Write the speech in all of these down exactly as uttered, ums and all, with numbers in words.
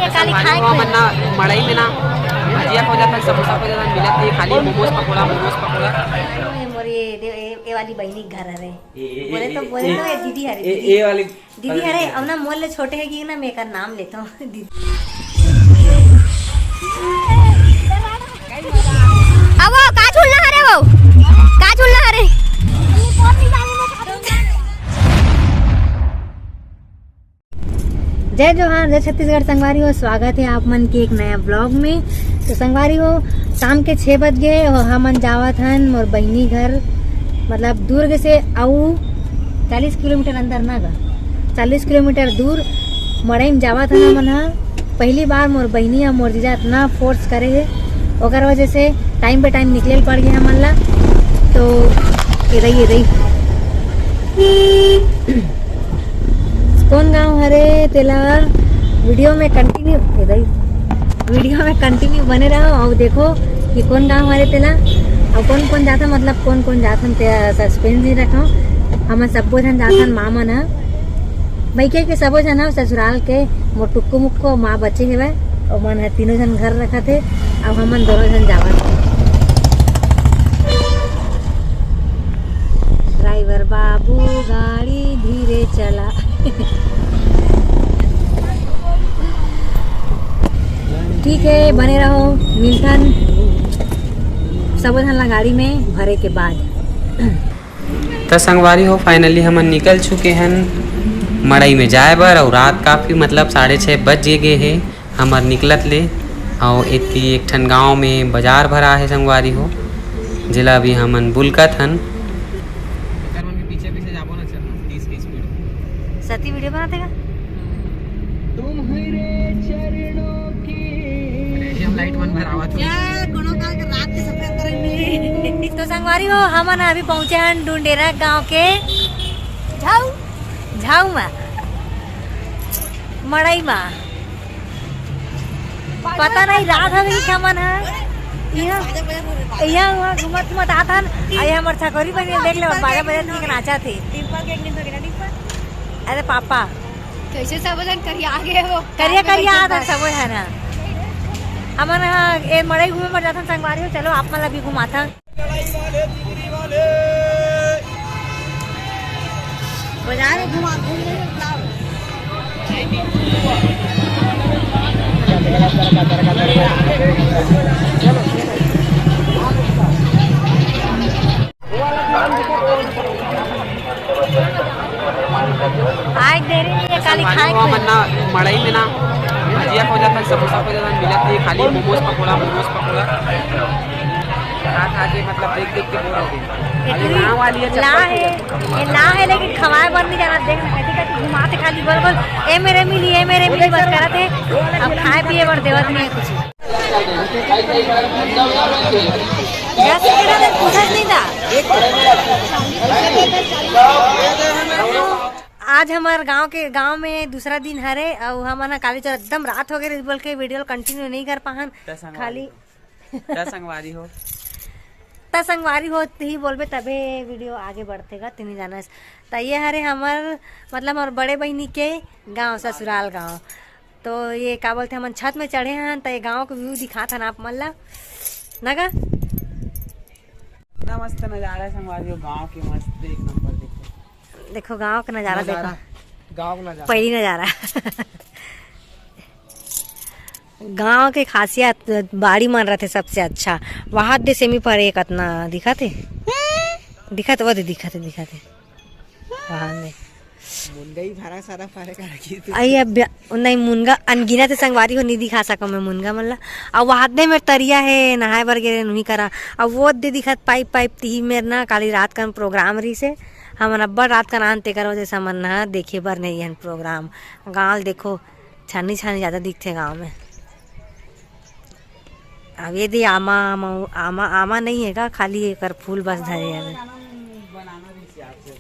ये काली खाए हमन ना मड़ई में ना भजिया खो जाता, समोसा खो जाता, मिलत नहीं, खाली मोमोज पकोड़ा, मोमोज पकोड़ा। ये मोर ये दे-, ये, ये वाली बहिनी के घर हरे। बोले तो ये दीदी हरे, ए, दीदी। ए वाली दीदी हरे, अब ना मोर ले छोटे हे कि ना मैं एकर नाम लेथों। दीदी। अब वो का झूलना हरे, वो का झूलना हरे? जय जोहार, जय छत्तीसगढ़ संगवारी हो, स्वागत है आप मन के एक नया vlog में। तो संगवारी हो, शाम के छः बज गए और हमन जावत हन मोर बहिनी घर, मतलब दुर्ग से अउ चालीस किलोमीटर अंदर ना गा, चालीस किलोमीटर दूर मड़ई में जावत हन हमन ह। पहली बार मोर बहिनी और मोर जीजा इतना force करे हे, ओकर वजह से time पे time निकले पड़ गया हमन ला। तो ये रही, ये रही। कौन गांव हरे तेला video में continue, ए दाई, video में continue बने रहो और देखो कि कौन गांव हरे तेला और कौन कौन जाथन, मतलब कौन कौन जाथन ते suspense नहीं रखो। हमन सबो झन जाथन, माँ मन ह, मइके के सबो झन ह, ससुराल के मोर टुक्को मुक्को माँ बचे हेवय, ओमन ह तीनों झन घर रखत हे, अब हमन दोनों झन जावत हन। Driver बाबू गाड़ी धीरे चला। ठीक है, बने रहो, मिलथन सबो झन ला गाड़ी में भरे के बाद। त संगवारी हो, finally हमन निकल चुके हन मड़ई में जाए बर, अउ रात काफ़ी, मतलब साढ़े छः बज गे हे हमर निकलत ले। अउ एती एक ठन गांव में बाजार भरा हे संगवारी हो, जेला अभी हमन बुलकत हन। एकर मन के पीछे पीछे जाबो ना, चल, तीस के speed। सती video बनाते का? Magnesium light मन भरावत हो। या कोनो काल के रात के सफर करे में। तो संगवारी हो, हमन अभी पहुंचे हन डुंडेरा गांव के झाऊ, झाऊ मा, मड़ई मा। पता नहीं रात हवे कि हमन ह इहाँ, इहाँ उहाँ घूमत घूमत आत हन। अरे हमर छकोरी बहिनी देख ले, बाजा बजत निक नाचत हे। डिम्पल के एक डिम्पल के ना डिम्पल। अरे पापा। कैसे सब जन करिया आगे हो? करिया करिया आत हन सबो झन ह। हमन ह ए मड़ई घूमे बर जाथन संगवारी हो, चलो आप मन ला भी घुमाथन। बाजार में घुमा, घूम ले, लाओ। आज देरी नहीं है, काली खाए के। हमन ना मड़ई में ना भजिया खो जाता, समोसा खो जाता, मिलत नहीं, खाली मोमोज पकोड़ा, मोमोज पकोड़ा। खा खा के, मतलब, देख देख के बोर हो गई। अरे इतनी गाँव वाली है, ला चप्पल है, खो जाता। ये ला है, लेकिन खवाए बर नहीं जाना। देख ना, कथी कथी घुमाते खाली गोल गोल, "ए मेरे मिली, ए मेरे मिली" बस करत है। अब खाए पिए बर देवत नहीं है कुछ। दस रुपया तो पूछत नहीं था। आज हमार गांव के, गांव में दूसरा दिन हरे, अउ हमन ह काली चौरा एकदम रात हो गए रहिस बोल के video continue नहीं कर पाहन। त संगवारी खाली हो। त संगवारी हो। त संगवारी हो ही बोलबे तबे video आगे बढ़थे गा, तिनी जानस। त ये हरे हमर, मतलब हमर बड़े बहिनी के गांव, ससुराल गांव। तो ये का बोलथे, हमन छत में चढ़े हन, त ये गांव के view दिखात हन आप मन ला, ना गा? इतना मस्त नजारा है संगवारी हो, गांव के मस्त एक नंबर। देखो, देखो गांव का नजारा, नजारा, देखो। गांव का नजारा। पहली नजारा। गांव के खासियत बाड़ी मन रहथे सबसे अच्छा। वहाद दे सेमी पर एक अतना दिखत हे, दिखत, वो दे दिखत हे, दिखत हे। वहाद में मुनगा ही भरा सारा फरे का रखी थी। आई अब ब्या-, नहीं, मुनगा अनगिनत हे संगवारी हो, नहीं दिखा सका मैं मुनगा मन ला। अब वहादे में तरिया हे, नहाए बर गे रहे, उही करा। अब वो दे दिखत पाइप, पाइप तिही मेर ना, काली रात कन program रहिस हे। हमन अब्बड़ रात कन आन, तेकर वजह से हमन ना देखे बर नहीं हन program। गांव देखो, छानी छानी ज्यादा दिखथे गांव में। अब ये दे आमा, आमा, आमा, आमा नहीं हे का, खाली एकर फूल बस धरे हवे।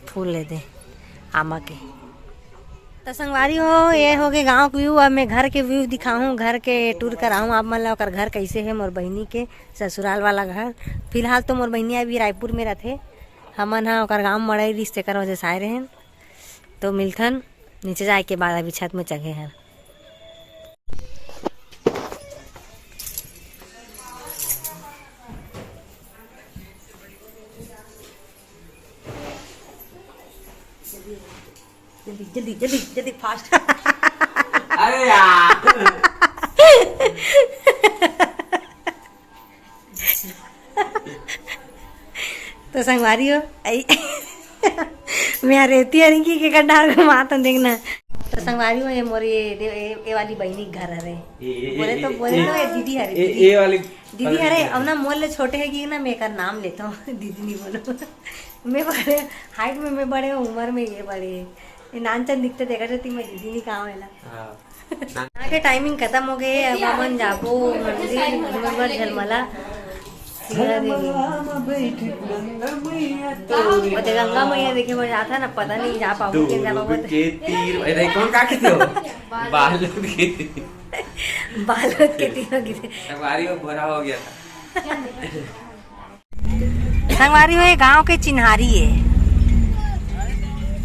फूल ले दे आमा के। तो संगवारी हो, ये हो गए गांव के view। अब मैं घर के view दिखाहूँ, घर के tour कराहूँ आप मन ला, ओकर घर कैसे है, मोर बहिनी के ससुराल वाला घर। फिलहाल तो मोर बहिनी अभी रायपुर में रहथे, हमन हा ओकर गांव मड़ई रिहिस, तेकर वजह से आए रहेन। तो मिलथन नीचे जाए के बाद, अभी छत में चढ़े हन। जल्दी, जल्दी, जल्दी, fast। अरे यार। तो संगवारी हो, आई मैं रेती हरी की के कंडार को माता देखना। तो संगवारी हो, ये मोर ये दे-, ये, ये वाली बहिनी घर हरे। बोले तो, बोले तो ये दीदी हरे, ए, दीदी। ए वाली दीदी हरे, अब ना मोर ले छोटे हे कि ना, मैं एकर नाम लेता हूँ। दीदी नहीं बोलो। मैं बड़े height में, मैं बड़े हूँ, उम्र में ये बड़े हे। ये नानचन दिखते देखा जाती, मैं दीदी नहीं कहा है ना। हाँ। यहाँ के timing खत्म हो गए, अब हमन जाबो मंदिर घूमे बर झलमला। वो दे गंगा मैया देखे बर जाता ना, पता नहीं जा पाबो कि ना पाबो। के तीर, अरे कौन का कहते हो? बालूद के तीर। बालूद के तीर हो गए। संगवारी में भरा हो गया था। संगवारी हो, ये गांव के चिन्हारी है।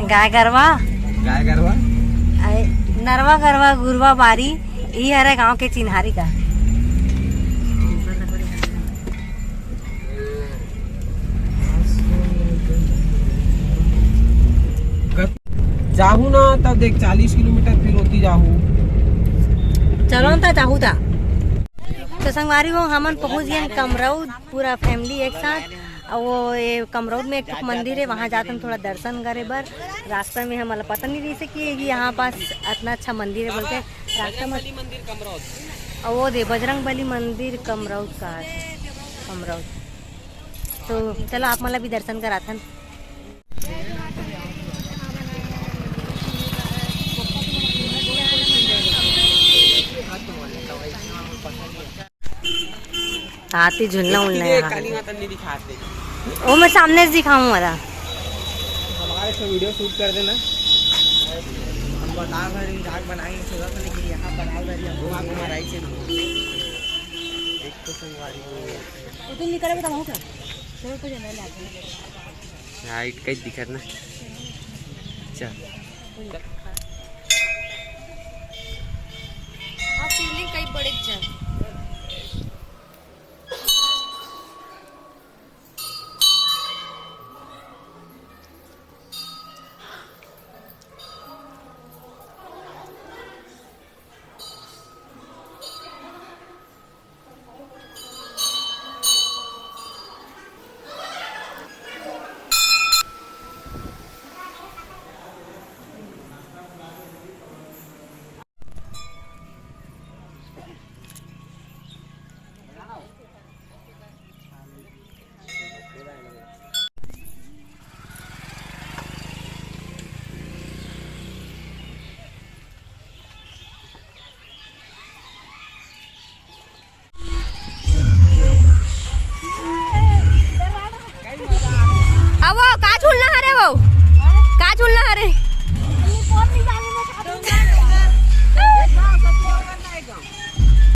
गाय गरवा, गाय गरवा? आए, नरवा गरवा गुरवा बारी, ये हरे गांव के चिन्हारी का। जाहू ना, तब देख, चालीस किलोमीटर फिर होती जाहू। चलो ना, जाहू था। तो संगवारी हो, हमन पहुंच गए कमरौद, पूरा family एक साथ। और वो ये कमरौद में एक ठो मंदिर है, वहाँ जातन थोड़ा दर्शन करे बर। रास्ता में हमला पता नहीं रही से कि यहाँ पास इतना अच्छा मंदिर है बोल के। रास्ता में बजरंगबली मंदिर कमरौद। और वो दे बजरंगबली मंदिर कमरौद का है, कमरौद। तो चलो आप मला भी दर्शन कराथन। हाथी झुलना उलना है। काली माता नहीं दिखाते। वो मैं सामने से दिखाऊं वाला। हमारे से video shoot कर देना। हम बता भर vlog बनाएंगे, सोचा था, लेकिन यहाँ बना भर हम घुमा घुमा रही से। एक तो संगवारी को। वो तो निकल के बताऊँ क्या? चलो, तो जाना है। Light कहीं दिखत ना। अच्छा। हाँ, शिवलिंग कहीं बड़े जा। अब वो का झूलना हरे, वो का झूलना हरे?